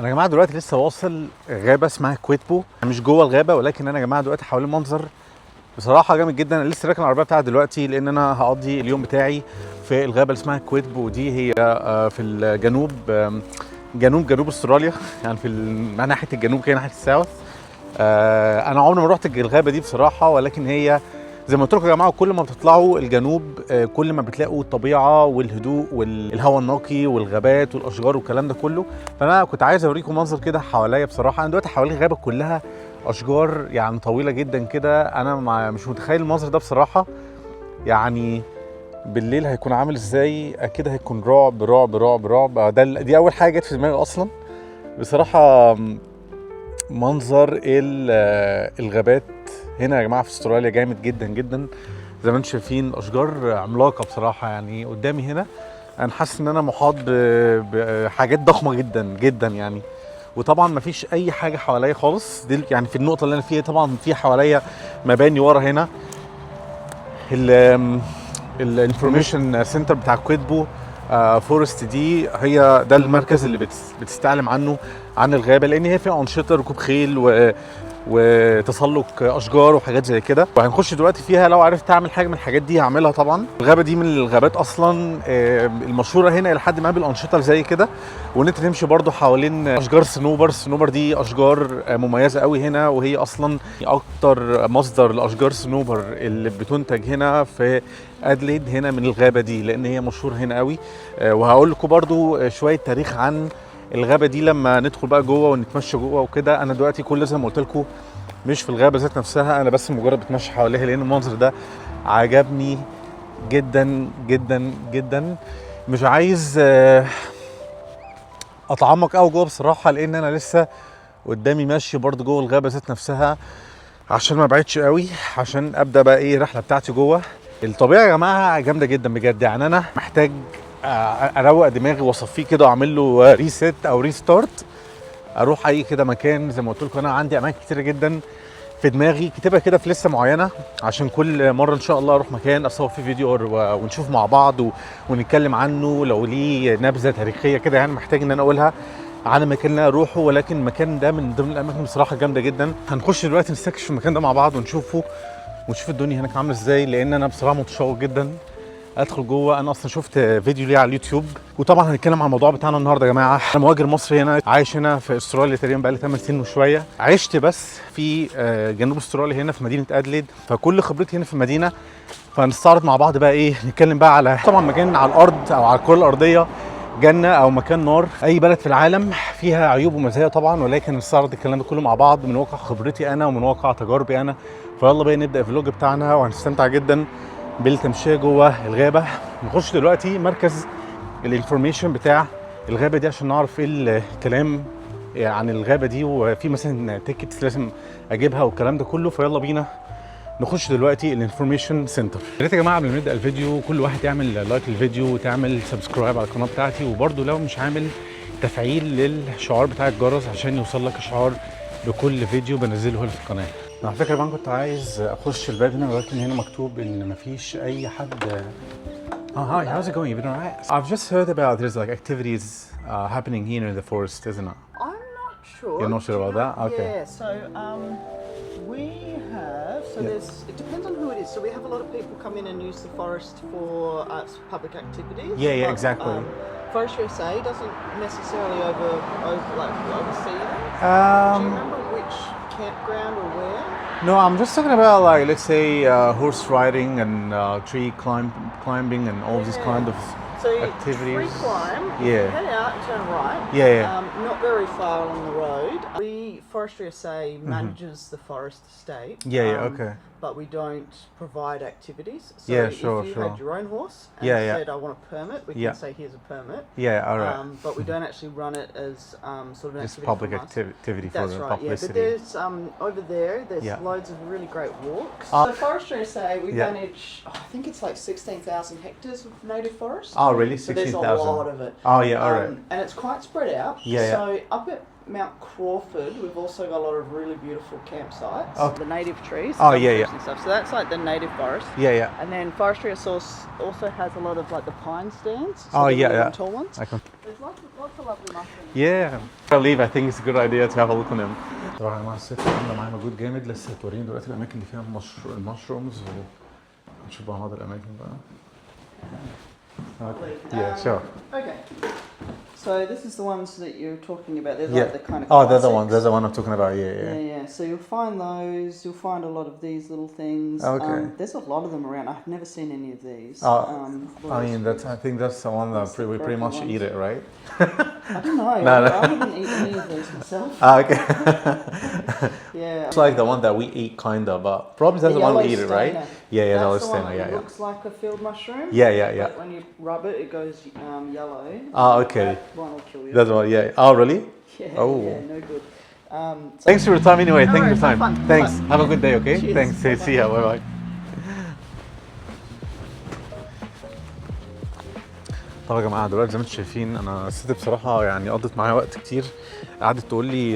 انا يا جماعة دلوقتي لسه واصل غابه اسمها كويتبو، مش جوه الغابة ولكن انا يا جماعة دلوقتي حوالين منظر بصراحة جامد جدا. انا لسه راكن العربية بتاعتي دلوقتي لان انا هقضي اليوم بتاعي في الغابة اللي اسمها كويتبو دي. هي في الجنوب، جنوب جنوب استراليا، يعني في ناحية الجنوب كده، ناحية ال south. انا عمري ما رحت الغابة دي بصراحه، ولكن هي زي ما قلت لكم يا جماعة، كل ما بتطلعوا الجنوب كل ما بتلاقوا الطبيعة والهدوء والهواء النقي والغابات والاشجار والكلام ده كله. فانا كنت عايز اوريكم منظر كده حواليا. بصراحة انا دلوقتي حوالي الغابة كلها اشجار يعني طويلة جدا كده. انا مش متخيل المنظر ده بصراحه، يعني بالليل هيكون عامل ازاي؟ اكيد هيكون رعب رعب رعب رعب. دي اول حاجة جت في دماغي اصلا بصراحه. منظر الغابات هنا يا جماعة في استراليا جامد جدا جدا. زي ما انتم شايفين اشجار عملاقة بصراحه، يعني قدامي هنا انا حاسس ان انا محاط بحاجات ضخمة جدا جدا يعني. وطبعا مفيش اي حاجة حواليا خالص. دي يعني في النقطة اللي انا فيها، طبعا في حواليا مباني ورا هنا. ال information center بتاع كويتبو forest دي هي ده المركز اللي بتستعلم عنه عن الغابه، لان هي فيها انشطة ركوب خيل وتسلق اشجار وحاجات زي كده، وهنخش دلوقتي فيها. لو عرفت اعمل حاجة من الحاجات دي هعملها. طبعا الغابة دي من الغابات اصلا المشهورة هنا الى حد ما بالانشطه اللي زي كده، وان انت تمشي برضو حوالين اشجار صنوبر. الصنوبر دي اشجار مميزة قوي هنا، وهي اصلا اكتر مصدر لاشجار صنوبر اللي بتنتج هنا في ادليد هنا من الغابة دي، لان هي مشهورة هنا قوي. وهقول لكم برضو شوية تاريخ عن الغابة دي لما ندخل بقى جوه ونتمشى جوه وكده. انا دلوقتي كل زي ما قلت لكم مش في الغابة ذات نفسها، انا بس مجرد بتمشى حواليها لان المنظر ده عجبني جدا جدا جدا. مش عايز اتعمق قوي جوه بصراحه، لان انا لسه قدامي ماشي برضو جوه الغابة ذات نفسها عشان ما ابعدش قوي، عشان ابدا بقى ايه الرحلة بتاعتي جوه. الطبيعة يا جماعة جامدة جدا بجد، يعني انا محتاج اروق دماغي واصفيه كده واعمل له reset او restart. اروح اي كده مكان، زي ما قلت لكم انا عندي اماكن كتيرة جدا في دماغي كاتبها كده في لستة معينه، عشان كل مرة ان شاء الله اروح مكان اصور فيه فيديو ونشوف مع بعض ونتكلم عنه لو ليه نبذه تاريخية كده، يعني محتاج ان انا اقولها عن المكان اللي انا اروحه. ولكن المكان ده من ضمن الاماكن بصراحة جامدة جدا. هنخش دلوقتي نستكشف المكان ده مع بعض ونشوفه ونشوف الدنيا هناك عامله ازاي، لان انا بصراحة متشوق جدا ادخل جوه. انا اصلا شفت فيديو ليه على اليوتيوب. وطبعا هنتكلم عن الموضوع بتاعنا النهارده يا جماعة. انا مهاجر مصري هنا، عايش هنا في استراليا تقريبا بقالي 8 سنين وشويه. عشت بس في جنوب استراليا هنا في مدينة ادليد، فكل خبرتي هنا في المدينه. فهنستعرض مع بعض بقى ايه، نتكلم بقى على طبعا مكان على الارض او على الكره الارضية جنة او مكان نار. اي بلد في العالم فيها عيوب ومزايا طبعا، ولكن نستعرض الكلام ده كله مع بعض من واقع خبرتي انا ومن واقع تجاربي انا. فيلا بينا نبدا ال vlog بتاعنا، وهنستمتع جدا بالتمشيه جوه الغابة. نخش دلوقتي مركز ال information بتاع الغابة دي عشان نعرف ايه الكلام عن الغابة دي، وفي مثلا tickets لازم اجيبها والكلام ده كله. فيلا بينا نخش دلوقتي ال information center. يا ريت يا جماعة قبل ما نبدا الفيديو كل واحد يعمل like للفيديو وتعمل subscribe على القناة بتاعتي، وبرده لو مش عامل تفعيل للشعار بتاع الجرس عشان يوصل لك اشعار بكل فيديو بنزله هنا في القناة. على فكرة بقى كنت عايز اخش الباب هنا، ولكن هنا مكتوب ان مفيش اي حد. Oh, hi, how's it going? You been alright? I've just heard about there's like activities happening here in the forest, isn't it? I'm not sure. You're not sure Do you about that? Okay. Yeah. So we have. So there's. It depends on who it is. So we have a lot of people come in and use the forest for public activities. Yeah, But, exactly. Forestry SA doesn't necessarily over like oversee them. Do you remember which campground or where? No, I'm just talking about, like, let's say horse riding and tree climbing and all these kind of So activities. tree climb. Head out and turn right. Not very far along the road. We Forestry SA manages the forest estate. But we don't provide activities. So if you had your own horse and said, "I want a permit," we can say, "Here's a permit." But we don't actually run it as sort of an Just activity public from us. activity for That's the right, yeah. But publicity. there's over there, there's loads of really great walks. So Forestry SA, we manage, oh, I think it's like 16,000 hectares of native forest. Oh, really? So there's a 16,000. lot of it. Oh, yeah, all right. And it's quite spread out. So up at Mount Crawford, we've also got a lot of really beautiful campsites. Oh. The native trees. Oh, gum yeah, trees yeah. And stuff. So that's like the native forest. Yeah. And then Forestry Source also has a lot of like the pine stands. So Oh, the yeah, really yeah. tall ones. I can. There's lots of lovely mushrooms. Yeah. I leave. I think it's a good idea to have a look on them. طبعا يا جماعة، الست عامله معايا مجهود جامد، لسه هتوريني دلوقتي الاماكن اللي فيها ال mushrooms ونشوف بقى بعض الاماكن بقى. Okay. Yeah, sure. Okay. So this is the ones that you're talking about. They're Yeah. like the kind of Oh, they're the one. classics. They're the one I'm talking about. Yeah. Yeah. So you'll find those. You'll find a lot of these little things. Okay. There's a lot of them around. I've never seen any of these. Oh, What I else? mean, that's. I think that's the one that That's the we pretty broken much eat ones. it, right? I don't know. No, no. I wouldn't eat any of these myself. Ah, okay. Yeah. It's like the one that we eat, kinda, but probably that's the one we eat it, right? Yellow Yeah, the That's the one yellow that yeah. looks like a field mushroom. Yeah. But when you rub it, it goes yellow. Ah, okay. That one will kill you. That's the one, yeah. Oh, really? Yeah, Oh. yeah, no good. So Thanks for your time anyway. No Thanks for your worries, have time. fun. Thanks. Bye. Have a good day, okay? Cheers. Thanks. See, Bye-bye. see ya. Bye bye. طب يا جماعه، دلوقتي زي ما انتم شايفين، انا الست بصراحة يعني قضت معايا وقت كتير، قعدت تقول لي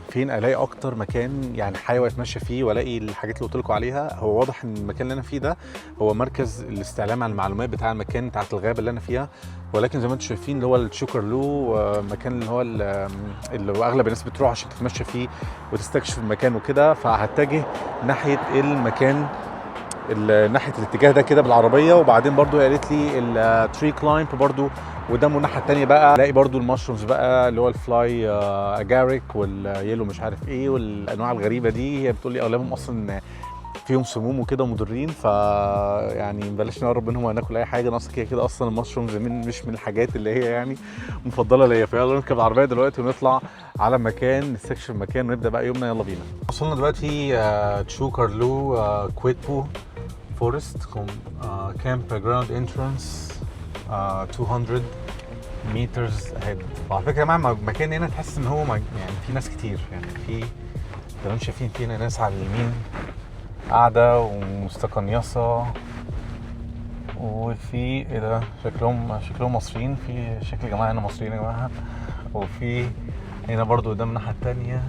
فين الاقي اكتر مكان يعني حيوي اتمشى فيه والاقي الحاجات اللي قلت لكم عليها. هو واضح ان المكان اللي انا فيه ده هو مركز الاستعلام عن المعلومات بتاع المكان بتاعت الغابة اللي انا فيها، ولكن زي ما انتم شايفين اللي هو التشوكرلو، مكان اللي هو اللي هو اغلب الناس بتروح عشان تتمشى فيه وتستكشف المكان وكده. فهتجه ناحية المكان ناحية الاتجاه ده كده بالعربيه، وبعدين برضو قالت لي ال tree climb برضو قدامه الناحية الثانية بقى الاقي برضو ال mushrooms بقى، اللي هو ال fly agaric وال yellow مش عارف ايه والانواع الغريبة دي. هي بتقول لي اغلبهم اصلا فيهم سموم وكده مضرين، ف يعني بلاش نقرب منهم ولا ناكل اي حاجه. انا اصلا كده كده اصلا ال mushrooms مش من الحاجات اللي هي يعني مفضلة ليا. فيلا نركب العربية دلوقتي ونطلع على مكان نستكشف المكان ونبدا بقى يومنا. يلا بينا. وصلنا دلوقتي تشوكرلو كويتبو forest campground entrance 200 meters ahead. وعلى فكرة يا جماعه، مكان هنا تحس ان هو يعني في ناس كتير، يعني في زي ما انتم شايفين في هنا ناس على اليمين قاعدة ومستقنيصه، وفي ايه ده، شكلهم مصريين، في شكل جماعة هنا مصريين يا جماعه. وفي هنا برضو قدام الناحية التانية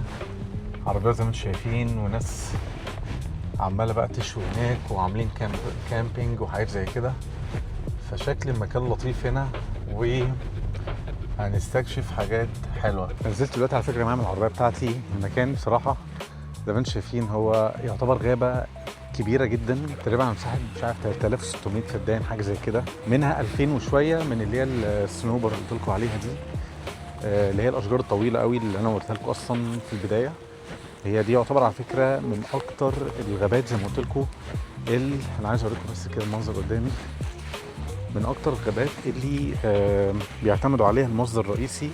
عربيات زي ما انتم شايفين، وناس عماله بقى تشوي هناك وعاملين camping وحاجات زي كده. فشكل المكان لطيف هنا وهنستكشف حاجات حلوه. نزلت دلوقتي على فكرة معايا من العربية بتاعتي. المكان بصراحة زي ما انتم شايفين هو يعتبر غابه كبيرة جدا، تقريبا على مساحة مش عارف 3600 فدان حاجة زي كده، منها 2000 وشوية من اللي هي الصنوبر اللي قلت لكم عليها دي، اللي هي الاشجار الطويلة قوي اللي انا قلتها لكم اصلا في البداية. هي دي يعتبر على فكرة من اكتر الغابات زي ما قلت لكم، اللي انا عايز اوريكم بس كده المنظر قدامي، من اكتر الغابات اللي بيعتمدوا عليها المصدر الرئيسي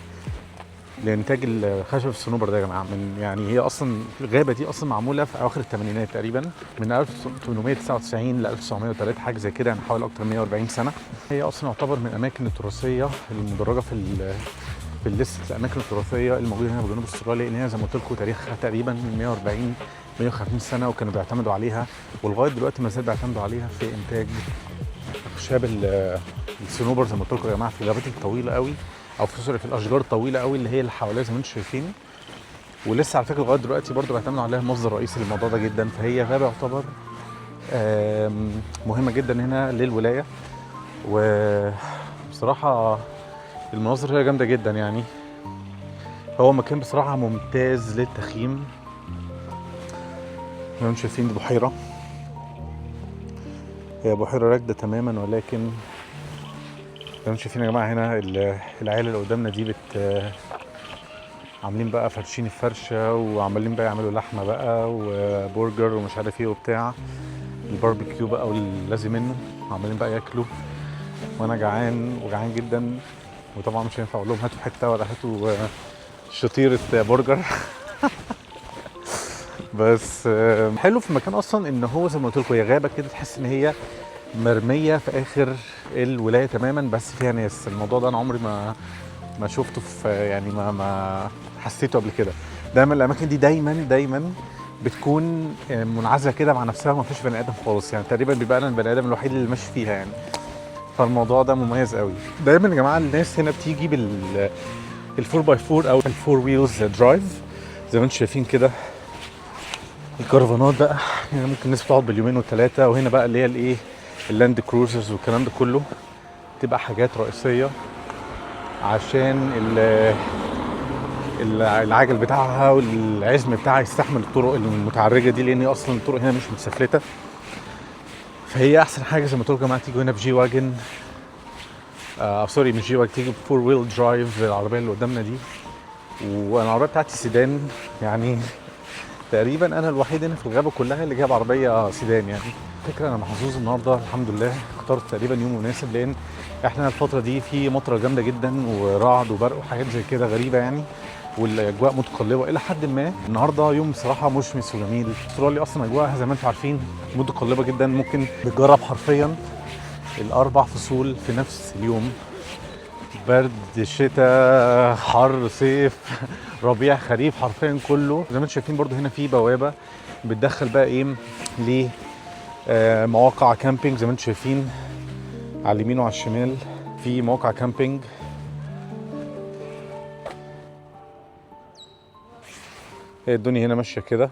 لانتاج الخشب الصنوبر ده يا جماعه. من يعني هي اصلا الغابة دي اصلا معمولة في اواخر الثمانينات تقريبا، من 1899 ل 1903 حاجة زي كده، يعني حوالي اكتر من 140 سنة. هي اصلا يعتبر من الاماكن التراثية المدرجة في الليستة الاماكن التراثية الموجودة هنا في جنوب استراليا، لان هي زي ما قلت لكم تاريخها تقريبا من 140 150 سنه، وكانوا بيعتمدوا عليها ولغاية دلوقتي ما زال بيعتمدوا عليها في انتاج اخشاب الصنوبر زي ما قلت لكم يا جماعه، في الغابات الطويلة قوي، او في sorry في الاشجار الطويلة قوي اللي هي اللي حواليها زي ما انتم شايفين. ولسه على فكرة لغاية دلوقتي برضو بيعتمدوا عليها المصدر الرئيسي للموضوع ده جدا. فهي غابه يعتبر مهمة جدا هنا للولاية، وبصراحة المناظر هي جامدة جدا. يعني هو مكان بصراحة ممتاز للتخييم. زي ما انتم شايفين دي بحيرة، هي بحيرة راكده تماما، ولكن زي ما انتم شايفين يا جماعة هنا العيال اللي قدامنا دي عاملين بقى فرشين الفرشة، وعمالين بقى يعملوا لحمه بقى وبرجر ومش عارف ايه وبتاع الباربيكيو بقى واللازم منه، عمالين بقى ياكلوا، وانا جعان وجعان جدا، وطبعا مش هينفع اقول لهم هاتوا حتة ولا هاتوا شطيره برجر. بس حلو في المكان اصلا ان هو زي ما قلت لكم هي غابه كده، تحس ان هي مرمية في اخر الولاية تماما، بس فيها ناس. الموضوع ده انا عمري ما شفته في يعني ما حسيته قبل كده. دايما الاماكن دي دايما بتكون منعزله كده مع نفسها، وما فيش بني ادم خالص، يعني تقريبا بيبقى انا البني ادم الوحيد اللي ماشي فيها يعني. فالموضوع ده مميز قوي. دايما يا جماعة الناس هنا بتيجي ال 4 by 4 او ال four wheels drive. زي ما انتم شايفين كده الكرفانات بقى، هنا ممكن الناس بتقعد باليومين والثلاثه، وهنا بقى اللي هي الايه، ال Land Cruisers والكلام ده كله، تبقى حاجات رئيسية عشان العجل بتاعها والعزم بتاعها يستحمل الطرق المتعرجه دي، لان اصلا الطرق هنا مش متسفلته. فهي احسن حاجة زي ما تقول يا جماعة تيجوا هنا ب G-Wagon، sorry مش G-Wagon، تيجي ب four wheel drive العربية اللي قدامنا دي. وانا العربية بتاعتي سيدان، يعني تقريبا انا الوحيد هنا في الغابة كلها اللي جايب عربية سيدان. يعني فكرة انا محظوظ النهارده الحمد لله، اخترت تقريبا يوم مناسب، لان احنا الفترة دي في مطره جامدة جدا ورعد وبرق وحاجات زي كده غريبة يعني، والاجواء متقلبة الى حد ما. النهارده يوم بصراحة مشمس وجميل. استراليا اصلا اجواءها زي ما انتم عارفين متقلبة جدا، ممكن بتجرب حرفيا الاربع فصول في نفس اليوم، برد، شتاء، حر، صيف، ربيع، خريف، حرفيا كله. زي ما انتم شايفين برضو هنا في بوابه بتدخل بقى ايه ل مواقع camping. زي ما انتم شايفين على اليمين وعلى الشمال في مواقع camping. هي الدنيا هنا ماشية كده.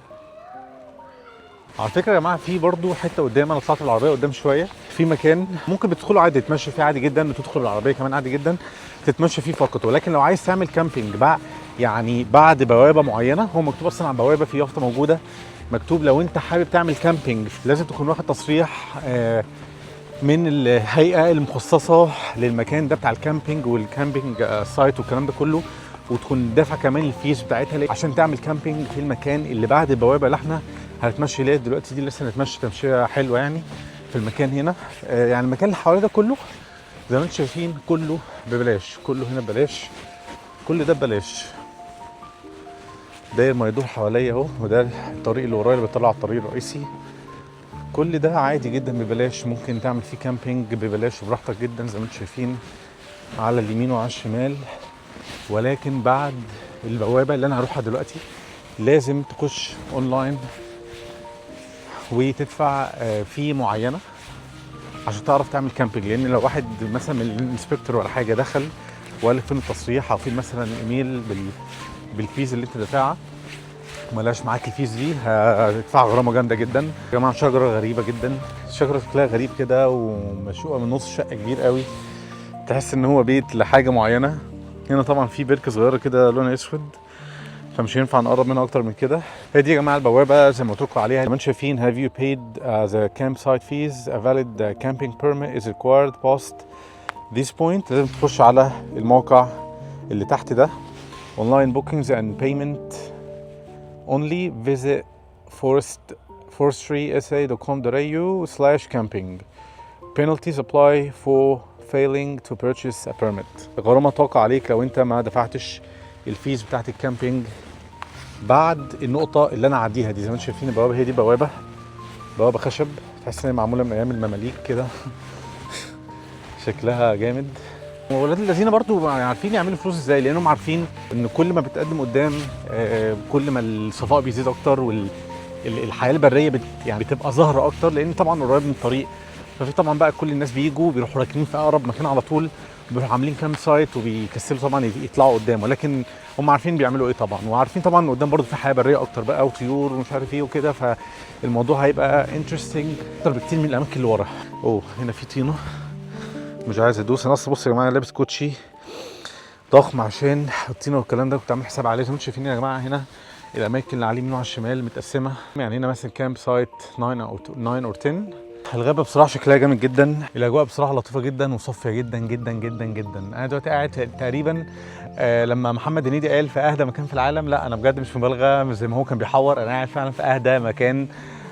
على فكرة يا جماعة في برضو حتة قدام، انا طلعت بالعربية قدام شوية، في مكان ممكن بتدخله عادي، تتمشى فيه عادي جدا، وتدخل بالعربية كمان عادي جدا، تتمشى فيه فقط. ولكن لو عايز تعمل camping بقى يعني بعد بوابه معينة، هو مكتوب اصلا على البوابة في يافطة موجودة مكتوب لو انت حابب تعمل camping لازم تكون واخد تصريح من الهيئة المخصصة للمكان ده بتاع ال camping وال camping site والكلام ده كله، وتكون دافع كمان ال fees بتاعتها عشان تعمل camping في المكان اللي بعد البوابة اللي احنا هنتمشي ليها دلوقتي دي. لسه هنتمشي تمشيه حلوة يعني في المكان هنا. يعني المكان اللي حواليه ده كله زي ما انتم شايفين كله ببلاش، كله هنا ببلاش، كل ده ببلاش، داير ما يدور حواليا اهو، وده الطريق اللي ورايا اللي بيطلع على الطريق الرئيسي. كل ده عادي جدا ببلاش، ممكن تعمل فيه camping ببلاش وبراحتك جدا زي ما انتم شايفين على اليمين وعلى الشمال. ولكن بعد البوابة اللي انا هروحها دلوقتي لازم تخش اونلاين وتدفع fee معينة عشان تعرف تعمل camping، لان لو واحد مثلا من ال inspector ولا حاجة دخل وقال لك فين التصريح او فين مثلا ايميل بال fees اللي انت دافعها، وملاش معاك ال fees دي هتدفع غرامة جامدة جدا. يا جماعة شجرة غريبة جدا، شجرة شكلها غريب كده ومشقوقه من نص، شقه كبير قوي، تحس ان هو بيت لحاجة معينة. هنا طبعا في بركة صغيرة كده لونها اسود، فمش هينفع نقرب منها اكتر من كده. هي دي يا جماعة البوابة زي ما قلت لكم عليها، زي ما انتم شايفين have you paid the campsite fees, a valid camping permit is required past this point. لازم تخش على الموقع اللي تحت ده، online bookings and payment only, visit forestrysa.com.au/camping. penalties apply for failing to purchase a permit. غرامة تقع عليك لو انت ما دفعتش ال fees بتاعت ال camping بعد النقطة اللي أنا عديها دي. زي ما انتم شايفين البوابة هي دي بوابة خشب، تحس إن هي معمولة من أيام المماليك كده، شكلها جامد. وولاد الذين برضو عارفين يعملوا فلوس ازاي، لانهم عارفين ان كل ما بتقدم قدام كل ما الصفاء بيزيد اكتر، والحياة البرية يعني بتبقى ظاهره اكتر، لان طبعا قريب من الطريق. ففي طبعا بقى كل الناس بيجوا بيروحوا راكنين في اقرب مكان على طول، بيروحوا عاملين campsite وبيكسلوا طبعا يطلعوا قدام، ولكن هم عارفين بيعملوا ايه طبعا، وعارفين طبعا قدام برضو في حياة برية اكتر بقى وطيور ومش عارف ايه وكده، فالموضوع هيبقى interesting اكتر بكتير من الاماكن اللي ورا. اوه هنا في طينه مش عايز ادوس انا اصلا. بصوا يا جماعة لابس كوتشي ضخم عشان الطينه والكلام ده، كنت عامل حساب عليه. زي ما انتم شايفين يا جماعة هنا الاماكن اللي على اليمين وعلى الشمال متقسمه، يعني هنا مثلا campsite 9 او 9 or 10. الغابة بصراحة شكلها جامد جدا، الاجواء بصراحة لطيفة جدا وصافيه جدا جدا جدا جدا. انا دلوقتي قاعد تقريبا لما محمد هنيدي قال في اهدى مكان في العالم، لا انا بجد مش مبالغه، مش زي ما هو كان بيحور، انا قاعد فعلا في اهدى مكان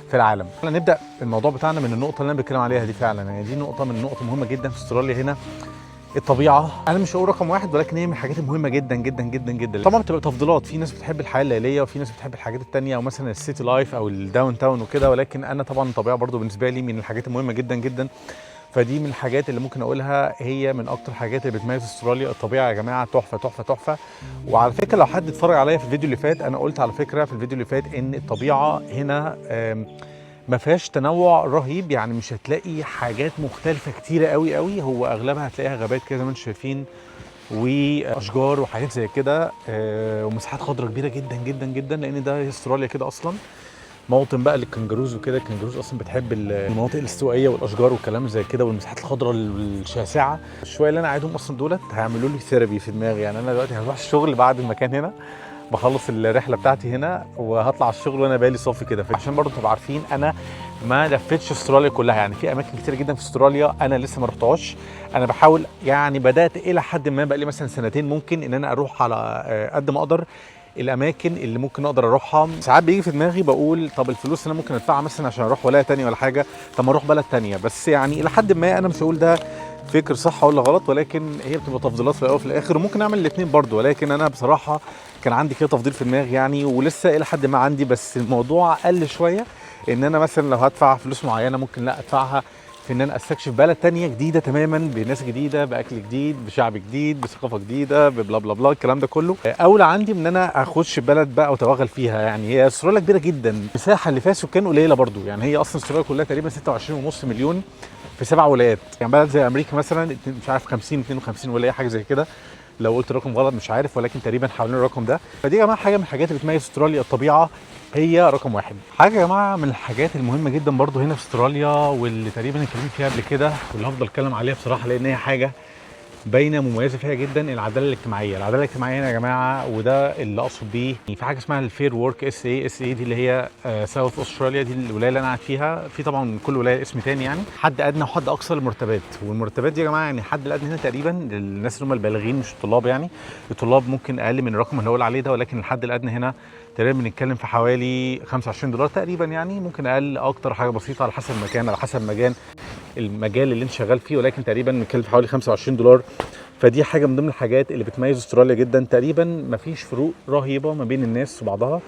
في العالم. نبدا الموضوع بتاعنا من النقطة اللي انا بتكلم عليها دي فعلا، يعني دي نقطة من النقط المهمة جدا في استراليا. هنا الطبيعة انا مش هقول رقم واحد، ولكن هي من الحاجات المهمة جدا جدا جدا جدا. طبعا بتبقى تفضيلات، في ناس بتحب الحياة الليلية وفي ناس بتحب الحاجات التانية، او مثلا ال city life او ال downtown وكده، ولكن انا طبعا الطبيعة برضو بالنسبة لي من الحاجات المهمة جدا جدا. فدي من الحاجات اللي ممكن اقولها هي من اكتر الحاجات اللي بتميز استراليا، الطبيعة يا جماعة تحفة تحفة تحفة. وعلى فكرة لو حد اتفرج عليا في الفيديو اللي فات، انا قلت على فكرة في الفيديو اللي فات ان الطبيعة هنا ما فيهاش تنوع رهيب، يعني مش هتلاقي حاجات مختلفة كتيرة قوي قوي، هو اغلبها هتلاقيها غابات كده زي ما انتم شايفين. واشجار وحاجات زي كده، ومساحات خضراء كبيرة جدا جدا جدا، لان ده استراليا كده اصلا موطن بقى لل kangaroos وكده. ال kangaroos اصلا بتحب المناطق الاستوائيه والاشجار والكلام زي كده والمساحات الخضراء الشاسعه. الشويه اللي انا قاعدهم اصلا دولت هيعملوا لي therapy في دماغي. يعني انا دلوقتي هروح الشغل بعد المكان هنا، بخلص الرحلة بتاعتي هنا وهطلع الشغل وانا بالي صافي كده. عشان برضو تبقوا عارفين انا ما لفتش استراليا كلها، يعني في اماكن كتير جدا في استراليا انا لسه ما رحتهاش. انا بحاول يعني بدات الى حد ما بقى لي مثلا سنتين ممكن ان انا اروح على قد ما اقدر الاماكن اللي ممكن اقدر اروحها. ساعات بيجي في دماغي بقول طب الفلوس اللي انا ممكن ادفعها مثلا عشان اروح ولاية تانية ولا حاجة، طب ما اروح بلد تانية. بس يعني الى حد ما انا مش هقول ده فكر صح ولا غلط، ولكن هي بتبقى تفضيلات في الاول وفي الاخر، وممكن اعمل الاثنين برضو. ولكن انا بصراحة كان عندي كده تفضيل في دماغي يعني، ولسه الى حد ما عندي، بس الموضوع قل شوية. ان انا مثلا لو هدفع فلوس معينة ممكن لا ادفعها في ان انا استكشف بلد تانية جديدة تماما، بناس جديدة، باكل جديد، بشعب جديد، بثقافة جديدة، ب blah blah blah الكلام ده كله، اولى عندي من ان انا اخش بلد بقى واتوغل فيها. يعني هي استراليا كبيرة جدا، المساحة اللي فيها سكان قليله برضو. يعني هي اصلا استراليا كلها تقريبا 26.5 مليون في 7 ولايات. يعني بلد زي امريكا مثلا مش عارف 50 52 ولاية حاجة زي كده، لو قلت رقم غلط مش عارف، ولكن تقريبا حوالين الرقم ده. فدي يا جماعة حاجة من الحاجات اللي بتميز استراليا، الطبيعة هي رقم واحد. حاجة يا جماعة من الحاجات المهمة جدا برضو هنا في استراليا، واللي تقريبا اتكلمت فيها قبل كده واللي هفضل اتكلم عليها بصراحة لان هي حاجة باينة مميزة فيها جدا، العدالة الاجتماعية. العدالة الاجتماعية هنا يا جماعة، وده اللي اقصد بيه، في حاجة اسمها ال Fair Work SA. SA دي اللي هي South Australia، دي الولاية اللي انا قاعد فيها. في طبعا كل ولاية اسم تاني، يعني حد ادنى وحد اقصى للمرتبات. والمرتبات دي يا جماعة يعني الحد الادنى هنا تقريبا للناس اللي هم البالغين مش الطلاب، يعني الطلاب ممكن اقل من الرقم اللي هقول عليه ده، ولكن الحد الادنى هنا تقريبا بنتكلم في حوالي $25 تقريبا، يعني ممكن اقل اكتر حاجة بسيطة على حسب المكان، على حسب المجال اللي انت شغال فيه، ولكن تقريبا بنتكلم في حوالي $25. فدي حاجة من ضمن الحاجات اللي بتميز استراليا جدا. تقريبا مفيش فروق رهيبة ما بين الناس وبعضها.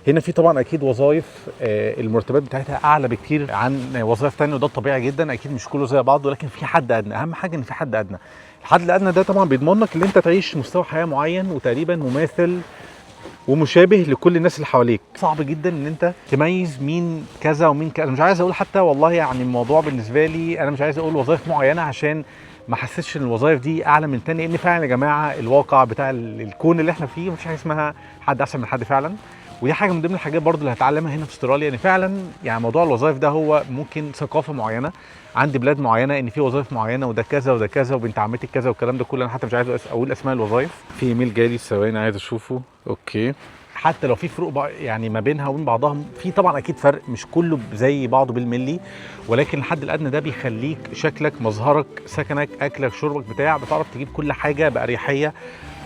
هنا في طبعا اكيد وظائف المرتبات بتاعتها اعلى بكتير عن وظائف تانية، وده الطبيعي جدا، اكيد مش كله زي بعض، ولكن في حد ادنى. اهم حاجة ان في حد ادنى. الحد الادنى ده طبعا بيضمن لك ان انت تعيش مستوى حياة معين وتقريبا مماثل ومشابه لكل الناس اللي حواليك. صعب جدا ان انت تميز مين كذا ومين كذا. مش عايز اقول حتى والله، يعني الموضوع بالنسبة لي انا مش عايز اقول وظائف معينة عشان ما حسيتش ان الوظائف دي اعلى من الثانية، لان فعلا يا جماعة الواقع بتاع الكون اللي احنا فيه مفيش حاجة اسمها حد احسن من حد فعلا. ودي حاجة من ضمن الحاجات برضو اللي هتعلمها هنا في استراليا، ان فعلا يعني موضوع الوظائف ده هو ممكن ثقافة معينة عند بلاد معينة، ان في وظائف معينة وده كذا وده كذا وبنت عمتك كذا والكلام ده كله. انا حتى مش عايز اقول اسماء الوظائف. في ايميل جالي ثواني عايز اشوفه. okay، حتى لو في فروق يعني ما بينها وبين بعضها، في طبعا اكيد فرق، مش كله زي بعضه بالملي، ولكن الحد الادنى ده بيخليك شكلك، مظهرك، سكنك، اكلك، شربك، بتاع، بتعرف تجيب كل حاجة باريحية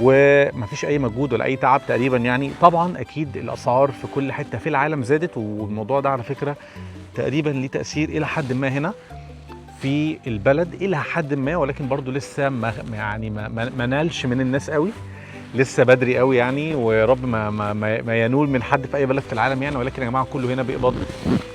ومفيش اي مجهود ولا اي تعب تقريبا. يعني طبعا اكيد الاسعار في كل حتة في العالم زادت، والموضوع ده على فكرة تقريبا ليه تاثير الى حد ما هنا في البلد الى حد ما، ولكن برضو لسه ما يعني ما نالش من الناس قوي، لسه بدري قوي يعني، ويا رب ما ينول من حد في اي بلد في العالم يعني. ولكن يا جماعة كله هنا بيقبض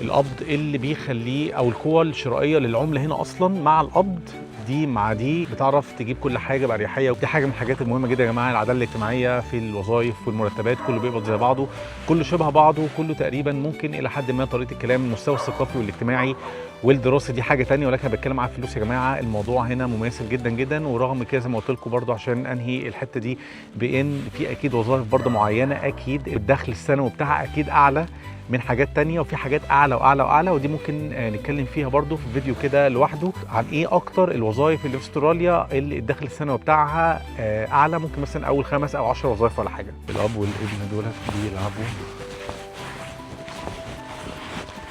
القبض اللي بيخليه، او القوة الشرائية للعملة هنا اصلا مع القبض دي مع دي بتعرف تجيب كل حاجة باريحية. ودي حاجة من الحاجات المهمة جدا يا جماعة، العدالة الاجتماعية في الوظائف والمرتبات، كله بيقبض زي بعضه، كله شبه بعضه، كله تقريبا ممكن الى حد ما طريقه الكلام، المستوى الثقافي والاجتماعي والدراسي دي حاجة ثانية، ولكن بتكلم على الفلوس يا جماعة. الموضوع هنا مماثل جدا جدا. ورغم كده زي ما قلت لكم برضو عشان انهي الحتة دي، بان في اكيد وظائف برضو معينة اكيد الدخل السنوي بتاعها اكيد اعلى من حاجات تانية، وفي حاجات اعلى واعلى واعلى، ودي ممكن نتكلم فيها برضو في فيديو كده لوحده عن ايه اكتر الوظائف اللي في استراليا اللي الدخل السنوي بتاعها اعلى، ممكن مثلا اول 5 او 10 وظائف ولا حاجة. الاب والابن دول بيلعبوا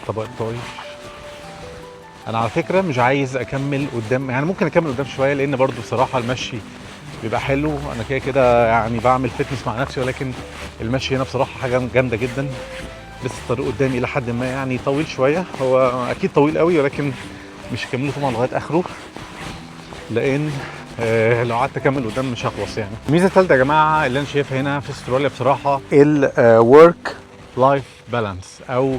طبق الطايش. انا على فكرة مش عايز اكمل قدام، يعني ممكن اكمل قدام شوية لان برضو بصراحة المشي بيبقى حلو. انا كده كده يعني بعمل fitness مع نفسي، ولكن المشي هنا بصراحة حاجة جامدة جدا. لسه الطريق قدامي الى حد ما يعني طويل شوية، هو اكيد طويل قوي، ولكن مش هكمله طبعا لغاية اخره، لان لو قعدت اكمل قدام مش هخلص يعني. الميزة الثالثة يا جماعة اللي انا شايفها هنا في استراليا بصراحة ال work life balance، او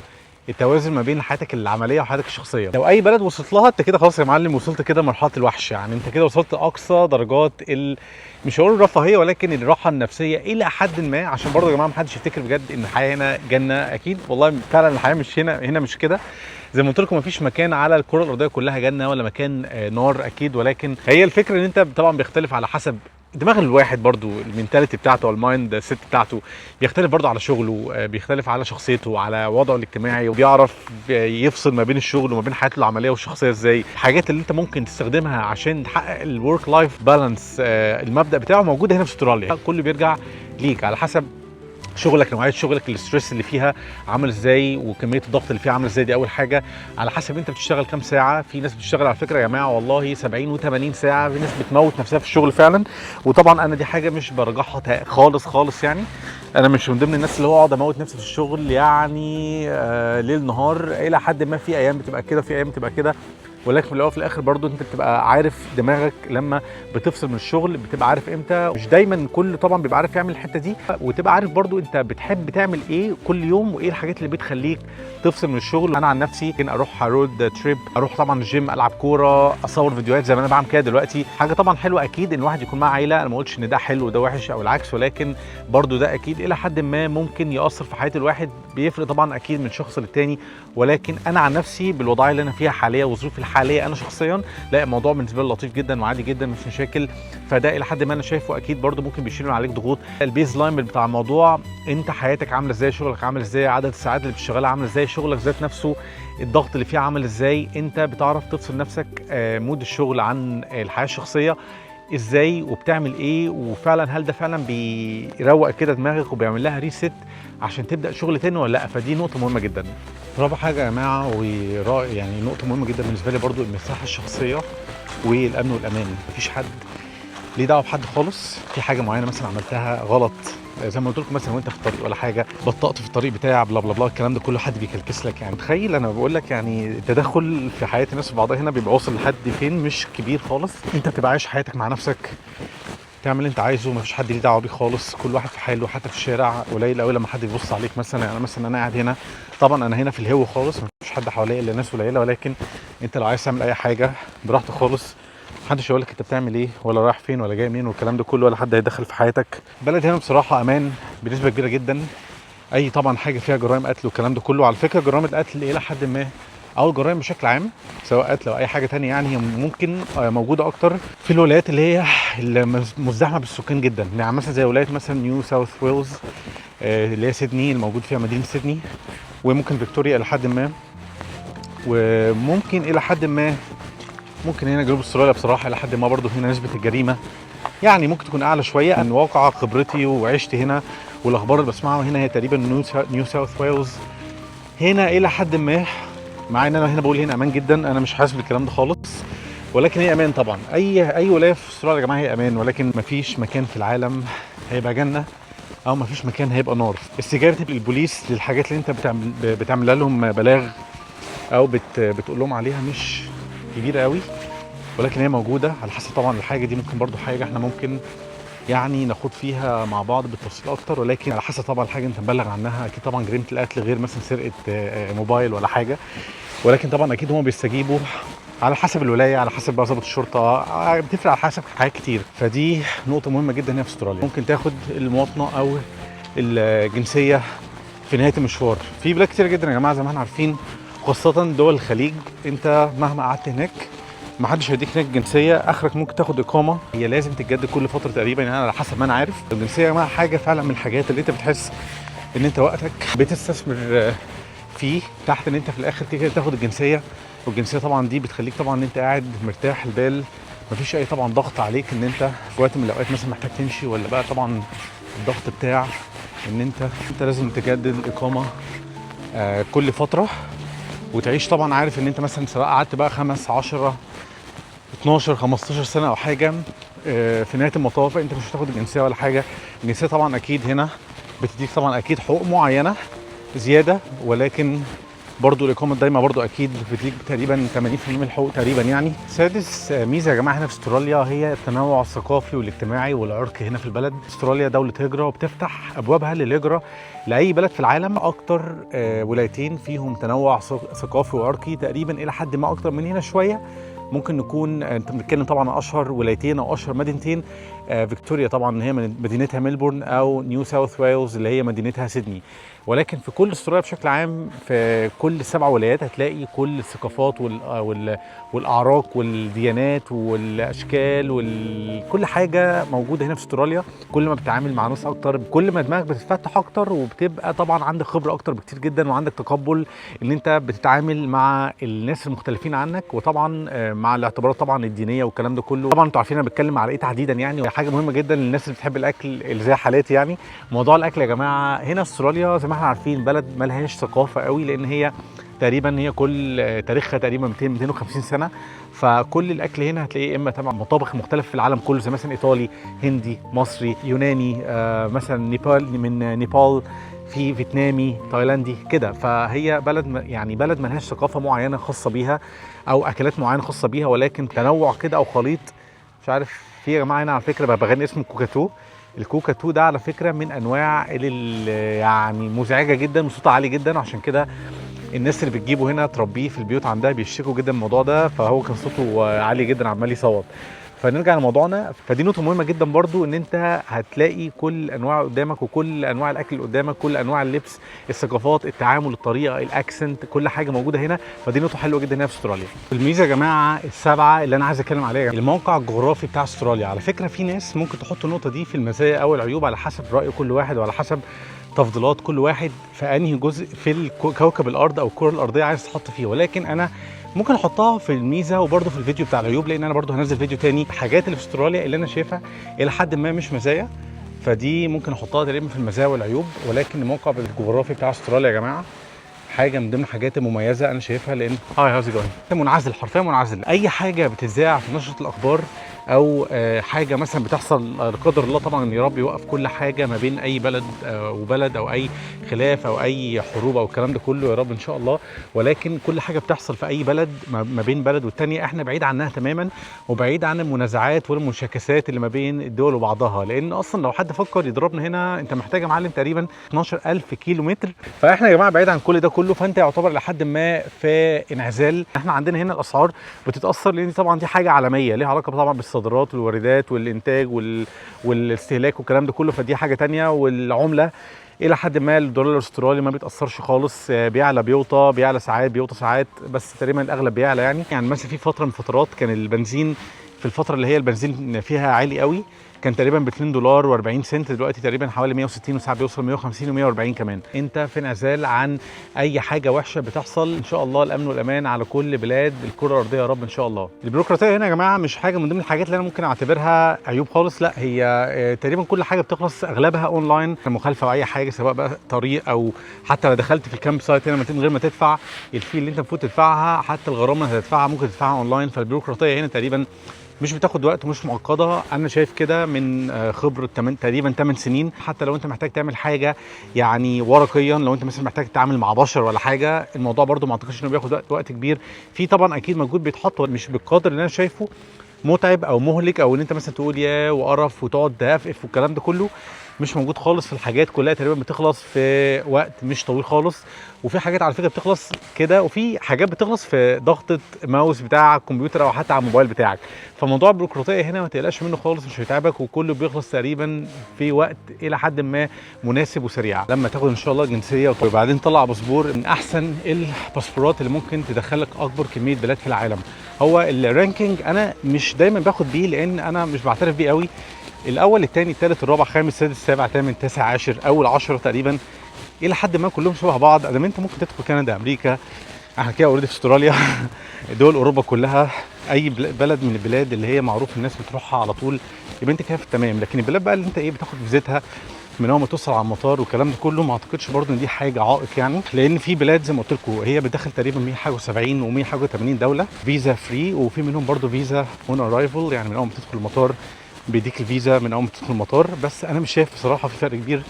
التوازن ما بين حياتك العملية وحياتك الشخصية. لو اي بلد وصلت لها انت كده خلاص يا معلم، وصلت كده مرحلة الوحش، يعني انت كده وصلت اقصى درجات مش هقول الرفاهية، ولكن الراحة النفسية الى حد ما. عشان برضه يا جماعة ما حدش يفتكر بجد ان الحياة هنا جنة، اكيد والله فعلا الحياة مش هنا مش كده. زي ما قلت لكم مفيش مكان على الكره الارضية كلها جنة ولا مكان نار اكيد، ولكن هي الفكرة ان انت طبعا بيختلف على حسب دماغ الواحد برضو، ال mentality بتاعته او ال mindset بتاعته بيختلف برضو على شغله، بيختلف على شخصيته، على وضعه الاجتماعي، وبيعرف يفصل ما بين الشغل وما بين حياته العملية والشخصية ازاي. الحاجات اللي انت ممكن تستخدمها عشان تحقق ال work life balance، المبدا بتاعه موجود هنا في استراليا. كله بيرجع ليك على حسب شغلك، نوعية شغلك، ال stress اللي فيها عامل ازاي، وكمية الضغط اللي فيها عامل ازاي. دي اول حاجه. على حسب انت بتشتغل كام ساعه. في ناس بتشتغل على فكرة يا جماعة والله 70 و80 ساعه، في ناس بتموت نفسها في الشغل فعلا. وطبعا انا دي حاجة مش برجحها خالص خالص، يعني انا مش من ضمن الناس اللي هو اقعد اموت نفسي في الشغل يعني ليل نهار. الى حد ما في ايام بتبقى كده، في ايام بتبقى كده، ولكن في الاول وفي الاخر برضو انت بتبقى عارف دماغك لما بتفصل من الشغل بتبقى عارف امتى. مش دايما كل طبعا بيبقى عارف يعمل الحتة دي، وتبقى عارف برضو انت بتحب تعمل ايه كل يوم، وايه الحاجات اللي بتخليك تفصل من الشغل. انا عن نفسي ممكن اروح road trip، اروح طبعا الجيم، العب كوره، اصور فيديوهات زي ما انا بعمل كده دلوقتي. حاجة طبعا حلوة اكيد ان الواحد يكون معاه عيله، انا ما قلتش ان ده حلو وده وحش او العكس، ولكن برضو ده اكيد الى حد ما ممكن ياثر في حياة الواحد، بيفرق طبعا اكيد من شخص للتاني. ولكن انا عن نفسي بالوضعيه اللي انا فيها حاليا وظروفي الحالية انا شخصيا، لا الموضوع بالنسبة لي لطيف جدا وعادي جدا، مش مشاكل. فده الى حد ما انا شايفه اكيد برضو ممكن بيشيل من عليك ضغوط. ال baseline بتاع الموضوع انت حياتك عامله ازاي، شغلك عامل ازاي، عدد الساعات اللي بتشتغلها عامله ازاي، شغلك ذات نفسه الضغط اللي فيه عامل ازاي، انت بتعرف تفصل نفسك mood الشغل عن الحياة الشخصية ازاي، وبتعمل ايه، وفعلا هل ده فعلا بيروق كده دماغك وبيعمل لها reset عشان تبدا شغل تاني ولا لا. فدي نقطة مهمة جدا. رابع حاجة يا جماعة ورأي يعني نقطة مهمة جدا بالنسبة لي برضو، المساحة الشخصية والامن والامان. مفيش حد ليه دعوه بحد خالص. في حاجة معينة مثلا عملتها غلط زي ما قلت لكم مثلا وانت في الطريق ولا حاجه، بطأت في الطريق بتاع blah blah blah الكلام ده كله، حد بيكلكس لك يعني. تخيل انا بقول لك يعني التدخل في حياة الناس في بعضها هنا بيبقى واصل لحد فين، مش كبير خالص. انت بتبقى عايش حياتك مع نفسك، تعمل اللي انت عايزه، مفيش حد ليه دعوه بيك خالص، كل واحد في حاله. حتى في الشارع قليل قوي لما حد يبص عليك مثلا. يعني مثلا انا قاعد هنا، طبعا انا هنا في الهو خالص، مفيش حد حواليا الا ناس قليله، ولكن انت لو عايز تعمل اي حاجة براحتك خالص، محدش يقول لك انت بتعمل ايه ولا رايح فين ولا جاي منين والكلام ده كله، ولا حد هيدخل في حياتك. البلد هنا بصراحة امان بنسبة كبيرة جدا. اي طبعا حاجة فيها جرائم قتل والكلام ده كله، على فكرة جرائم القتل الى حد ما او الجرائم بشكل عام سواء قتل او اي حاجة تانية يعني هي ممكن موجودة اكتر في الولايات اللي هي المزدحمه بالسكان جدا، يعني مثلا زي ولاية مثلا نيو ساوث ويلز اللي هي سيدني الموجود فيها مدينة سيدني، وممكن فيكتوريا الى حد ما، وممكن الى حد ما ممكن هنا جنوب استراليا بصراحة الى حد ما برضو هنا نسبه الجريمة يعني ممكن تكون اعلى شوية. من واقع خبرتي وعشت هنا والاخبار اللي بسمعها هنا هي تقريبا نيو ساوث ويلز هنا الى حد ما، مع ان انا هنا بقول هنا امان جدا، انا مش حاسس بالكلام ده خالص، ولكن هي امان طبعا. اي ولاية في استراليا يا جماعة هي امان، ولكن مفيش مكان في العالم هيبقى جنة او مفيش مكان هيبقى نار. استجابة البوليس للحاجات اللي انت بتعملها لهم بلاغ او بتقول لهم عليها مش كبيرة قوي، ولكن هي موجودة على حسب طبعا الحاجة دي. ممكن برضو حاجة احنا ممكن يعني ناخد فيها مع بعض بالتفصيل اكتر، ولكن على حسب طبعا الحاجة انت مبلغ عنها. اكيد طبعا جريمة القتل غير مثلا سرقه موبايل ولا حاجة، ولكن طبعا اكيد هم بيستجيبوا على حسب الولاية، على حسب بقى ضابط الشرطة، بتفرق على حسب حاجات كتير. فدي نقطة مهمة جدا هنا في استراليا. ممكن تاخد المواطنة او الجنسية في نهاية المشوار. في بلاد كتير جدا يا جماعة زي ما احنا عارفين، خاصة دول الخليج، انت مهما قعدت هناك ما حدش هيديك هناك جنسية، اخرك ممكن تاخد اقامه، هي لازم تتجدد كل فترة تقريبا يعني على حسب ما انا عارف. الجنسية يا جماعة حاجة فعلا من الحاجات اللي انت بتحس ان انت وقتك بتستثمر فيه تحت ان انت في الاخر كده تاخد الجنسية. والجنسيه طبعا دي بتخليك طبعا ان انت قاعد مرتاح البال، مفيش اي طبعا ضغط عليك ان انت في وقت من الاوقات مثلا محتاج تمشي، ولا بقى طبعا الضغط بتاع ان انت لازم تجدد الاقامة كل فترة، وتعيش طبعا عارف ان انت مثلا سواء قعدت بقى 5 10 12 15 سنة او حاجة، في نهاية المطاف انت مش هتاخد الجنسية ولا حاجة. الجنسية طبعا اكيد هنا بتديك طبعا اكيد حقوق معينة زيادة، ولكن برضو الاقامة الدايمه برضو اكيد بتديك تقريبا 80% من الحقوق تقريبا يعني. سادس ميزة يا جماعة هنا في استراليا هي التنوع الثقافي والاجتماعي والعرقي هنا في البلد. استراليا دولة هجره وبتفتح ابوابها للهجرة لاي بلد في العالم. اكتر ولايتين فيهم تنوع ثقافي وعرقي تقريبا الى حد ما اكتر من هنا شوية، ممكن نكون انت بنتكلم طبعا عن اشهر ولايتين او اشهر مدينتين، فيكتوريا طبعا هي من مدينتها ملبورن، او نيو ساوث ويلز اللي هي مدينتها سيدني. ولكن في كل استراليا بشكل عام في كل 7 ولايات هتلاقي كل الثقافات والاعراق والديانات والاشكال وكل حاجة موجودة هنا في استراليا. كل ما بتتعامل مع ناس اكتر كل ما دماغك بتتفتح اكتر، وبتبقى طبعا عندك خبره اكتر بكتير جدا، وعندك تقبل ان انت بتتعامل مع الناس المختلفين عنك، وطبعا مع الاعتبارات طبعا الدينية والكلام ده كله. طبعا انتوا عارفين انا بتكلم على ايه تحديدا، يعني حاجة مهمة جدا للناس اللي بتحب الاكل اللي زي حالاتي. يعني موضوع الاكل يا جماعة هنا في استراليا زي ما احنا عارفين بلد ملهاش ثقافة قوي، لان هي تقريبا هي كل تاريخها تقريبا 200 250 سنة. فكل الاكل هنا هتلاقيه اما طبعا مطابخ مختلفة في العالم كله، زي مثلا ايطالي، هندي، مصري، يوناني، مثلا نيبال من نيبال، في فيتنامي، تايلاندي كده. فهي بلد يعني بلد ملهاش ثقافة معينة خاصة بيها او اكلات معينة خاصة بيها، ولكن تنوع كده او خليط. مش عارف في يا جماعة هنا على فكرة بغني اسمه cockatoo. ال cockatoo ده على فكرة من انواع اللي يعني مزعجة جدا وصوتها عالي جدا، عشان كده الناس اللي بتجيبه هنا تربيه في البيوت عندها بيشتكوا جدا من الموضوع ده، فهو كان صوته عالي جدا عمال يصوت. فنرجع لموضوعنا، فدي نقطة مهمة جدا برضو، ان انت هتلاقي كل انواع قدامك، وكل انواع الاكل قدامك، كل انواع اللبس، الثقافات، التعامل، الطريقة، ال accent، كل حاجة موجودة هنا. فدي نقطة حلوة جدا هنا في استراليا. الميزة يا جماعة السبعة اللي انا عايز اتكلم عليها، الموقع الجغرافي بتاع استراليا. على فكرة في ناس ممكن تحط النقطة دي في المزايا او العيوب على حسب رأي كل واحد وعلى حسب تفضيلات كل واحد في انهي جزء في كوكب الارض او الكره الارضية عايز تحط فيه، ولكن انا ممكن احطها في الميزة وبرده في الفيديو بتاع العيوب، لان انا برده هنزل فيديو تاني الحاجات اللي في استراليا اللي انا شايفها الى حد ما مش مزايا، فدي ممكن احطها تقريبا في المزايا والعيوب. ولكن الموقع الجغرافي بتاع استراليا يا جماعة حاجة من ضمن الحاجات المميزة انا شايفها، لان hi how's going منعزل، حرفيا منعزل. اي حاجة بتتذاع في نشره الاخبار او حاجة مثلا بتحصل، لا قدر الله طبعا يا رب يوقف كل حاجة ما بين اي بلد وبلد، او اي خلاف او اي حروب او الكلام ده كله يا رب ان شاء الله. ولكن كل حاجة بتحصل في اي بلد ما بين بلد والتانية احنا بعيد عنها تماما، وبعيد عن المنازعات والمشاكسات اللي ما بين الدول وبعضها، لان اصلا لو حد فكر يضربنا هنا انت محتاج يا معلم تقريبا 12000 كيلو متر. فاحنا يا جماعة بعيد عن كل ده كله، فانت يعتبر لحد ما في انعزال. احنا عندنا هنا الاسعار بتتاثر، لان طبعا دي حاجة عالمية ليها علاقة طبعا بالصادرات والواردات والانتاج والاستهلاك والكلام ده كله، فدي حاجة تانية. والعمله الى حد ما الدولار الاسترالي ما بيتاثرش خالص، بيعلى بيوطى، بيعلى ساعات بيوطى ساعات، بس تقريبا الاغلب بيعلى. يعني مثلا في فترة من فترات كان البنزين في الفترة اللي هي البنزين فيها عالي قوي كان تقريبا ب 2 دولار و40 سنت، دلوقتي تقريبا حوالي 160 وساعات بيوصل 150 و140 كمان. انت في انعزال عن اي حاجة وحشة بتحصل. ان شاء الله الامن والامان على كل بلاد الكره الارضية يا رب ان شاء الله. البيروقراطية هنا يا جماعة مش حاجة من ضمن الحاجات اللي انا ممكن اعتبرها عيوب خالص، لا هي تقريبا كل حاجة بتخلص اغلبها اونلاين، مخالفة او اي حاجة سواء بقى طريق او حتى لو دخلت في ال campsite هنا من غير ما تدفع ال fee اللي انت المفروض تدفعها، حتى الغرامة اللي هتدفعها ممكن تدفعها اونلاين. فالبيروقراطيه هنا تقريبا مش بتاخد وقت ومش معقدة، انا شايف كده من خبره تقريبا 8 سنين. حتى لو انت محتاج تعمل حاجة يعني ورقيا، لو انت مثلا محتاج تتعامل مع بشر ولا حاجة، الموضوع برده ما اعتقدش انه بياخد وقت كبير. في طبعا اكيد مجهود بيتحط، مش بالقدر اللي انا شايفه متعب او مهلك، او ان انت مثلا تقول يا وقرف وتقعد تهفف والكلام ده كله، مش موجود خالص. في الحاجات كلها تقريبا بتخلص في وقت مش طويل خالص، وفي حاجات على فكرة بتخلص كده، وفي حاجات بتخلص في ضغطه ماوس بتاع الكمبيوتر او حتى على الموبايل بتاعك. فموضوع البيروقراطية هنا ما تقلقش منه خالص، مش هيتعبك، وكله بيخلص تقريبا في وقت الى حد ما مناسب وسريع. لما تاخد ان شاء الله الجنسية وبعدين تطلع باسبور، من احسن الباسبورات اللي ممكن تدخلك اكبر كمية بلاد في العالم. هو ال ranking انا مش دايما باخد بيه لان انا مش بعترف بيه قوي. الاول الثاني الثالث الرابع خامس سادس سابع ثامن تاسع عاشر، اول 10 تقريبا الى حد ما كلهم شبه بعض. ادام انت ممكن تدخل كندا، امريكا، احنا كده already في استراليا، دول اوروبا كلها، اي بلد من البلاد اللي هي معروف الناس بتروحها على طول، يبقى انت كده في التمام. لكن البلاد بقى اللي انت ايه بتاخد فيزتها من اول ما توصل على المطار والكلام ده كله، ما اعتقدش برضه ان دي حاجة عائق يعني، لان في بلاد زي ما قلت لكم هي بتدخل تقريبا 100 حاجة و70 و100 حاجة و80 دولة visa free، وفي منهم برضه visa on arrival، يعني من اول ما تدخل المطار بيديك الفيزا من اول ما تدخل المطار. بس انا مش شايف بصراحة في فرق كبير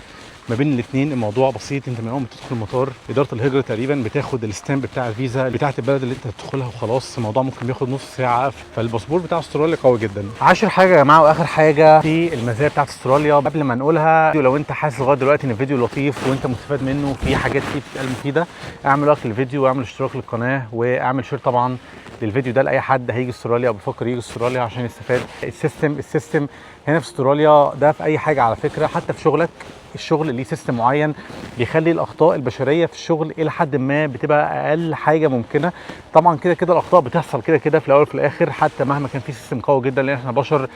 ما بين الاثنين. الموضوع بسيط، انت من اول ما تدخل المطار ادارة الهجرة تقريبا بتاخد ال stamp بتاع الفيزا بتاعه البلد اللي انت هتدخلها وخلاص. الموضوع ممكن بياخد نص ساعه. فالباسبور بتاع استراليا قوي جدا. عاشر حاجة يا جماعة واخر حاجة في المزايا بتاعه استراليا قبل ما نقولها، لو انت حاسس لغاية دلوقتي ان الفيديو لطيف وانت مستفاد منه وفي حاجات فيه بتتقال مفيده، اعمل like للفيديو واعمل اشتراك للقناة واعمل share طبعا للفيديو ده لاي حد هيجي استراليا او بيفكر يجي استراليا عشان يستفاد. ال system هنا في استراليا ده في اي حاجة على فكره، حتى في شغلك، الشغل ليه system معين بيخلي الاخطاء البشرية في الشغل الى حد ما بتبقى اقل حاجة ممكنه. طبعا كده كده الاخطاء بتحصل كده كده في الاول وفي الاخر، حتى مهما كان في system قوي جدا، لان احنا بشر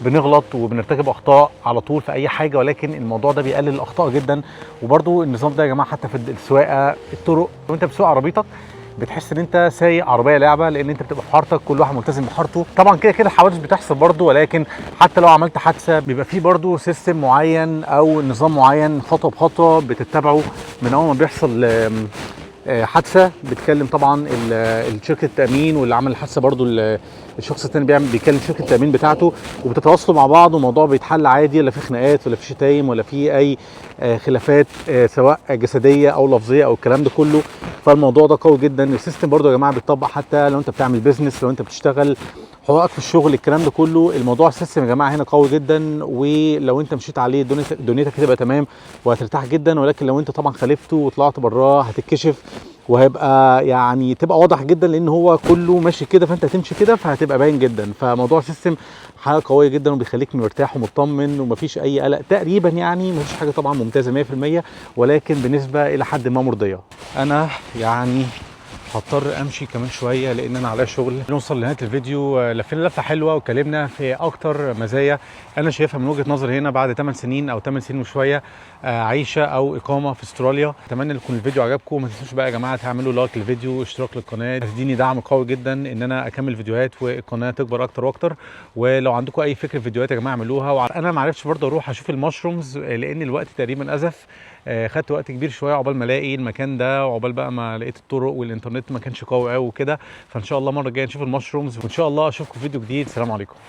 بنغلط وبنرتكب اخطاء على طول في اي حاجه، ولكن الموضوع ده بيقلل الاخطاء جدا. وبرده النظام ده يا جماعة حتى في السواقه، الطرق، وانت بتسوق عربيتك بتحس ان انت سايق عربية لعبه، لان انت بتبقى في حارتك، كل واحد ملتزم بحارته. طبعا كده كده الحوادث بتحصل برده، ولكن حتى لو عملت حادثه بيبقى فيه برده system معين او نظام معين خطوة بخطوة بتتبعه من اول ما بيحصل حادثه. بتكلم طبعا شركة التامين، واللي عمل الحادثة برده الشخص الثاني بيكلم شركة التامين بتاعته، وبتتواصلوا مع بعض والموضوع بيتحل عادي، لا في خناقات ولا في شتايم ولا في اي خلافات سواء جسدية او لفظية او الكلام ده كله. فالموضوع ده قوي جدا. ال system برده يا جماعة بيتطبق حتى لو انت بتعمل business، لو انت بتشتغل، حقوقك في الشغل، الكلام ده كله. الموضوع ال system يا جماعة هنا قوي جدا، ولو انت مشيت عليه دنيتك هتبقى تمام وهترتاح جدا. ولكن لو انت طبعا خالفته وطلعت براه هتتكشف، وهيبقى يعني تبقى واضح جدا، لان هو كله ماشي كده فانت هتمشي كده فهتبقى باين جدا. فموضوع ال system حاجة قوية جدا وبيخليك مرتاح ومطمن ومفيش اي قلق تقريبا، يعني مفيش حاجة طبعا ممتازة 100%، ولكن بنسبة الى حد ما مرضية. انا يعني هضطر امشي كمان شوية لان انا عليا شغل. نوصل لنهاية الفيديو، لفينا لفه حلوة واتكلمنا في اكتر مزايا انا شايفها من وجهه نظري هنا بعد 8 سنين او 8 سنين وشوية عيشه او اقامه في استراليا. اتمنى يكون الفيديو عجبكم. ما تنسوش بقى يا جماعة تعملوا like للفيديو واشتراك للقناة، هتديني دعم قوي جدا ان انا اكمل فيديوهات والقناة تكبر اكتر واكتر. ولو عندكم اي فكرة فيديوهات يا جماعة اعملوها. وانا ما عرفتش برضه اروح اشوف ال mushrooms لان الوقت تقريبا ازف، خدت وقت كبير شوية عقبال ما الاقي المكان ده، وعقبال بقى ما لقيت الطرق والانترنت ما كانش قوي قوي وكده. فان شاء الله المرة الجاية نشوف ال mushrooms، وان شاء الله اشوفكم في فيديو جديد. سلام عليكم.